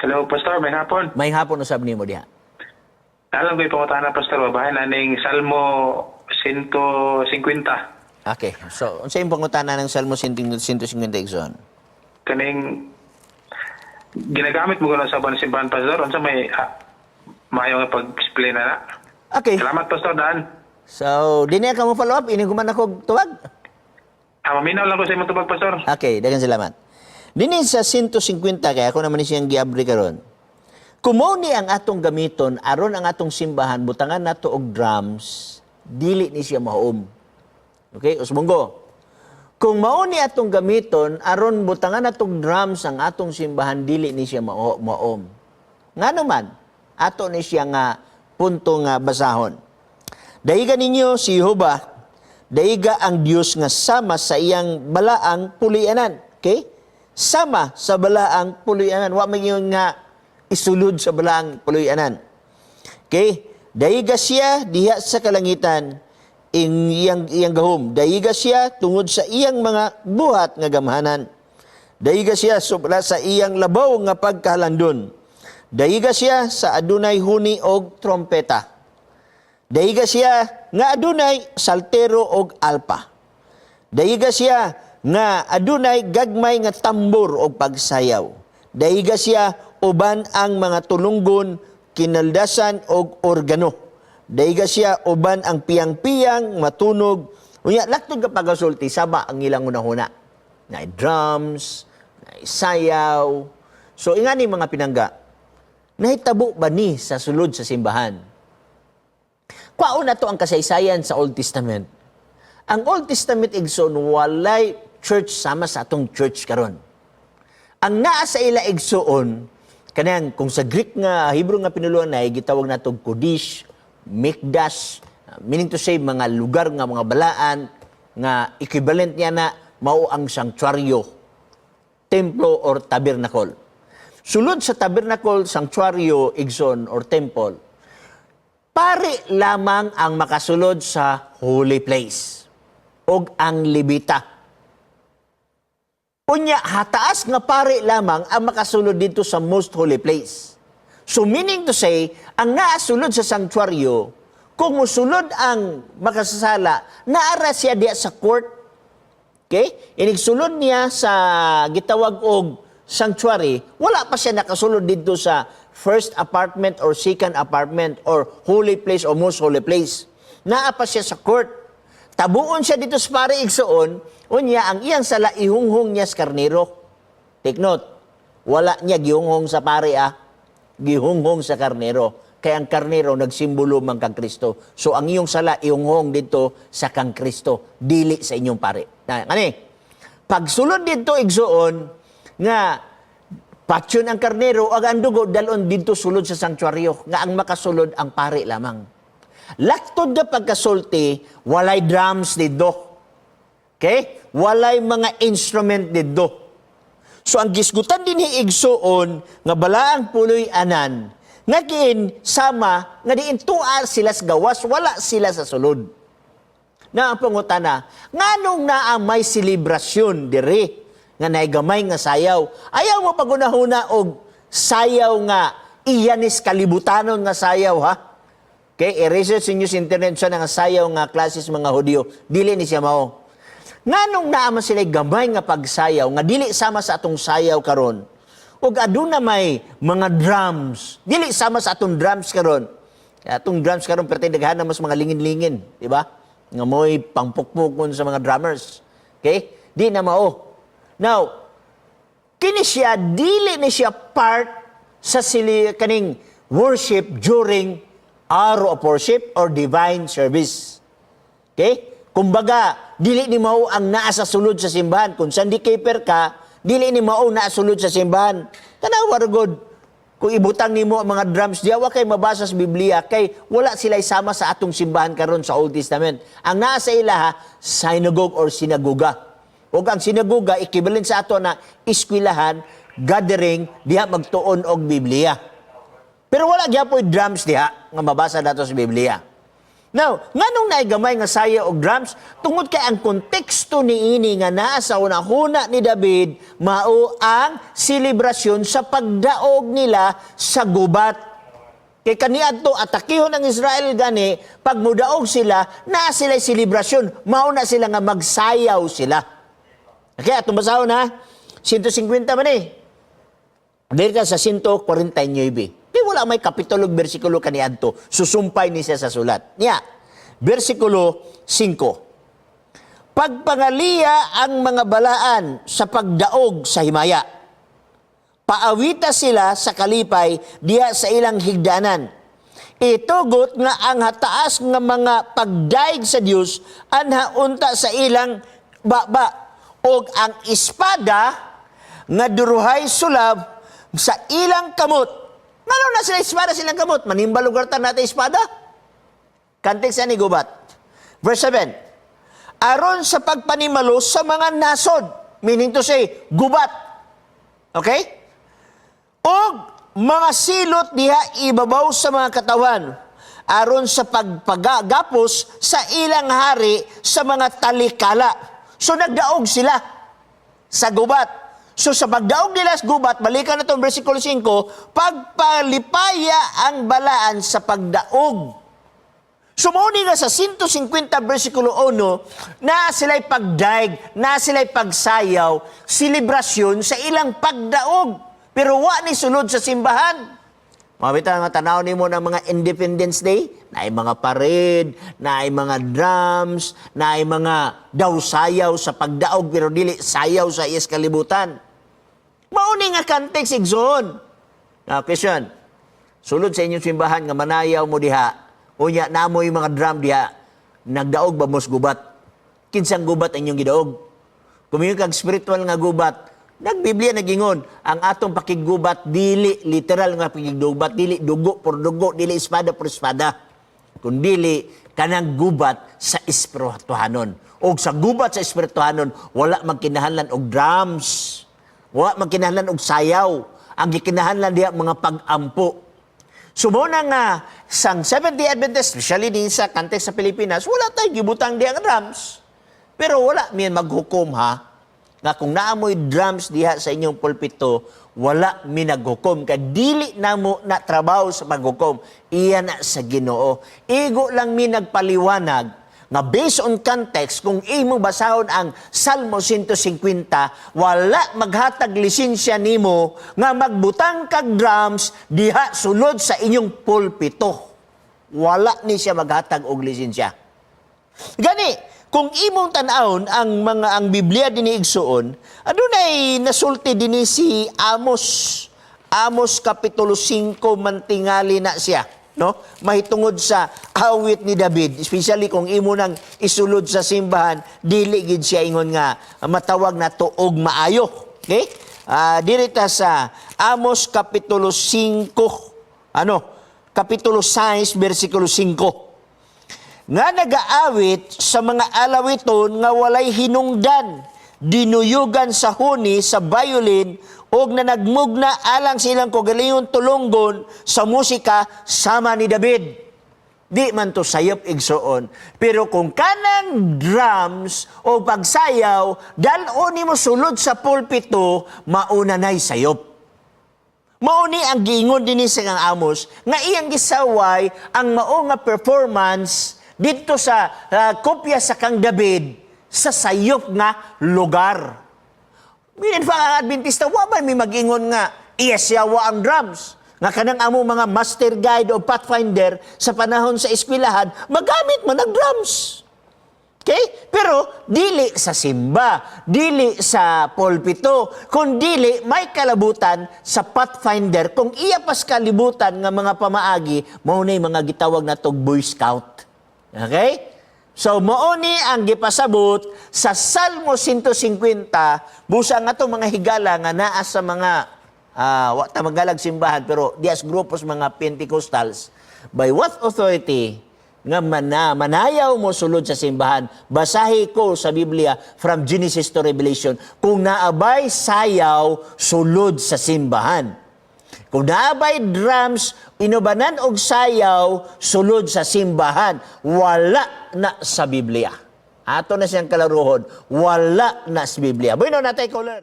Hello, Pastor. Maayong hapon. Maayong hapon usab nimo diha. Alam ko ipangutana, Pastor, babahin aning Salmo 150. Okay. So, unsa imong pangutana ng Salmo 150, Igsoon? Kaning ginagamit mo kuno sa buwan simbahan, Pastor. Unsa may maayo nga pag-explain na na? Okay. Salamat, Pastor Dan. So, di na ka mo follow up, inig man ako tuwag. Ah, maminaw lang ko sa imong tubag, Pastor. Okay, daghang salamat. Dinhi sa 150 kay ako naman ni siyang giabri karon. Kung mao ni ang atong gamiton aron ang atong simbahan butangan nato og drums, dili ni siya maom. Okay, usbonggo. Kung mao ni atong gamiton aron butangan natong drums ang atong simbahan, dili ni siya maom. Ngano man, ato ni siya nga punto nga basahon. Daiga ninyo si Jehova, daiga ang Dios nga sama sa iyang balaang puloy-anan. Okay? Sama sa balaang puloy-anan. Wa man yun nga isulod sa balaang puloy-anan. Okay? Daiga siya diha sa kalangitan ing iyang gahom. Daiga siya tungod sa iyang mga buhat nga gamhanan. Daiga siya sobra sa iyang labaw nga pagkahalandon. Daiga siya sa adunay huni og trompeta. Daiga siya nga adunay saltero og alpa. Daiga siya nga adunay gagmay nga tambor og pagsayaw. Daiga siya uban ang mga tulunggon, kinaldasan og organo. Daiga siya uban ang piyang-piyang matunog. Unya laktod ka pagasulti sama ang ilang hunahuna. Na drums, na sayaw. So ingani, mga pinangga, nahitabo ba ni sa sulod sa simbahan? Kwaon na to ang kasaysayan sa Old Testament. Ang Old Testament, igsoon, walay church sama sa atong church karon. Ang naa sa ila, igsoon, kanang kung sa Greek nga Hebrew nga pinuluan na gitawag nato Kodesh, Mikdash, meaning to say mga lugar nga mga balaan nga equivalent niya na mao ang sanctuaryo, templo or tabernacle. Sulod sa tabernacle, sanctuaryo, igsoon, or temple, pari lamang ang makasulod sa holy place og ang Levita. Unya, hataas nga pari lamang ang makasulod dito sa most holy place. So meaning to say, ang naasulod sa sanctuaryo, kung musulod ang makasasala, naara siya diya sa court. Okay? Inigsulod niya sa gitawag og sanctuary, wala pa siya nakasulod dito sa first apartment or second apartment or holy place or most holy place. Naa pa siya sa court. Tabuon siya dito sa pari, igsoon, unya ang iyang sala ihunghong niya sa karnero. Take note, wala niya gihunghong sa pari ah, gihunghong sa karnero. Kaya ang karnero nagsimbolo man kang Kristo. So ang iyong sala ihunghong dito sa kang Kristo, dili sa inyong pari. Na, kani, pagsulod dito, igsoon, nga patyon ang karnero ag ang dugo dalon dito sulod sa sanktuaryo nga ang makasulod ang pari lamang. Laktod na pagkasulti, walay drums dito. Okay? Walay mga instrument dito. So ang gisgutan din ni igsoon nga balaang puloy-anan nga kiin sama nga diin tuar sila sa gawas, wala sila sa sulod. Na ang pangutana, nganong naa may selebrasyon diri nga naigamay nga sayaw? Ayaw mo pagunahuna og sayaw nga iyanis kalibutanon nga sayaw ha. Okay, i-research ninyo sa internet sa nga sayaw nga klases mga Hudyo. Dili ni siya mao. Nganong naa man sila gamay nga pagsayaw nga dili sama sa atong sayaw karon? Ug aduna may mga drums. Dili sama sa atong drums karon. Atong drums karon perti daghan na mas mga lingin-lingin, di ba? Nga mo'y pangpukpukon sa mga drummers. Okay? Di na mao. Now, kini siya dili ni siya part sa sili kaning worship during hour of worship or divine service. Okay? Kumbaga, dili ni mao ang naa sa sulod sa simbahan. Kung Sunday keeper ka, dili ni mao naa sulod sa simbahan. Tanawa ra gud. Kung ibutang nimo ang mga drums diya, wa kay mabasa sa Biblia kay wala sila sama sa atong simbahan karon sa Old Testament. Ang naa sa ilaha, synagogue or sinagoga. Ug ang sinagoga equivalent sa ato na eskwelahan, gathering diha magtuon og Biblia. Pero wala gyapoy drums diha nga mabasa nato sa Biblia. Now, nganong naay gamay nga sayaw og drums? Tungod kay ang konteksto niini nga naa sa hunahuna ni David mao ang selebrasyon sa pagdaog nila sa gubat. Kay kaniadto atakihon ang Israel gani, pag mudaog sila, naa sila selebrasyon, mao na sila nga magsayaw sila. Okay, atong basahon ha. 150 man eh. Diri ka sa 149. Di wala may kapitulo ug bersikulo kaniadto. Susumpay ni siya sa sulat. Niya, bersikulo 5. Pagpangaliya ang mga balaan sa pagdaog sa himaya. Paawita sila sa kalipay diha sa ilang higdanan. Itugot nga ang hataas nga mga pagdayeg sa Dios anha unta sa ilang baba og ang espada nga duruhay sulab sa ilang kamot. Ngano na sila espada sa ilang kamot? Manimbal lugar ta natin espada? Kantik sa ni gubat. Verse 7. Aron sa pagpanimalo sa mga nasod. Meaning to say, gubat. Okay? Og mga silot diha ibabaw sa mga katawan aron sa pagpagapos sa ilang hari sa mga talikala. So nagdaog sila sa gubat. So sa pagdaog nila sa gubat, balikan na itong versikulo 5, pagpalipaya ang balaan sa pagdaog. So mao ni nga sa 150 versikulo 1, na sila'y pagdaig, na sila'y pagsayaw, selebrasyon sa ilang pagdaog. Pero wa ni sulod sa simbahan. Mabita nga tanaw nimo ng mga Independence Day, naay mga parade, naay mga drums, naay mga daw sayaw sa pagdaog pero dili sayaw sa iyas kalibutan. Mao ni nga context, igsoon. Now, question. Sulod sa inyong simbahan nga manayaw mo diha, unya namoy mga drum diha, nagdaog ba mos gubat? Kinsang gubat ang inyong gidaog? Kung kag spiritual nga gubat, nagbiblia nagingon, ang atong pakiggubat dili literal nga pakiggubat, dili dugo por dugo, dili espada por espada. Kun dili kanang gubat sa espirituhanon. Og sa gubat sa espirituhanon, wala magkinahanglan og drums. Wala magkinahanglan og sayaw. Ang gikinahanglan diha mga pag-ampo. So mao na nga sang Seventh-day Adventist, especially din sa context sa Pilipinas, wala tayo gibutang diha nga drums. Pero wala mi maghukom ha, nga kung naamoy drums diha sa inyong pulpito, wala mi naghukom. Kay dili namo na trabaho sa paghukom. Iya na sa Ginoo. Igo lang mi nagpaliwanag nga based on context, kung imong basahon ang Salmo 150, wala maghatag lisensya nimo nga magbutang kag drums diha sulod sa inyong pulpito. Wala ni siya maghatag og lisensya. Gani, kung imong tan-awon ang mga ang Biblia dinhi, igsuon, adunay nasulti dinhi si Amos. Amos kapitulo 5 mantingali na siya, no? Mahitungod sa awit ni David, especially kung imo nang isulod sa simbahan, dili gid siya ingon nga matawag na tuog maayo. Okay? Diri ta sa Amos kapitulo 5, ano? Kapitulo 6 bersikulo 5 nga nagaawit sa mga alawiton nga walay hinungdan, dinuyugan sa huni sa violin og na nagmugna alang sa ilang kaugalingon tulunggon sa musika sama ni David. Di man to sayop, igsoon. Pero kung kanang drums o pagsayaw, dal-on nimo sulod sa pulpito, mauna na'y sayop. Mao ni ang giingon dinhi sa kang Amos nga iyang gisaway ang mao nga performance didto sa kopya sa kang David sa sayop nga lugar. Meaning pa ang Adventista, wa man may mag-ingon nga iyasyawa ang drums. Nga kanang amo mga master guide o pathfinder sa panahon sa eskwelahan, magamit man ang drums. Okay? Pero dili sa simba, dili sa pulpito, kung dili may kalabutan sa pathfinder, kung iya pas kalibutan nga mga pamaagi, mao na mga gitawag na tog Boy Scout. Okay? So mao ni ang gipasabot sa Salmo 150 busa nga to mga higala nga naa sa mga wa ta magalag simbahan pero dias grupos mga Pentecostals, by what authority nga manayaw mo sulod sa simbahan? Basahi ko sa Biblia from Genesis to Revelation kung naabay sayaw sulod sa simbahan. Kung naabay drums, inubanan og sayaw, sulod sa simbahan. Wala na sa Biblia. Ato na siyang kalaruhon, wala na sa Biblia. Bueno, natay caller.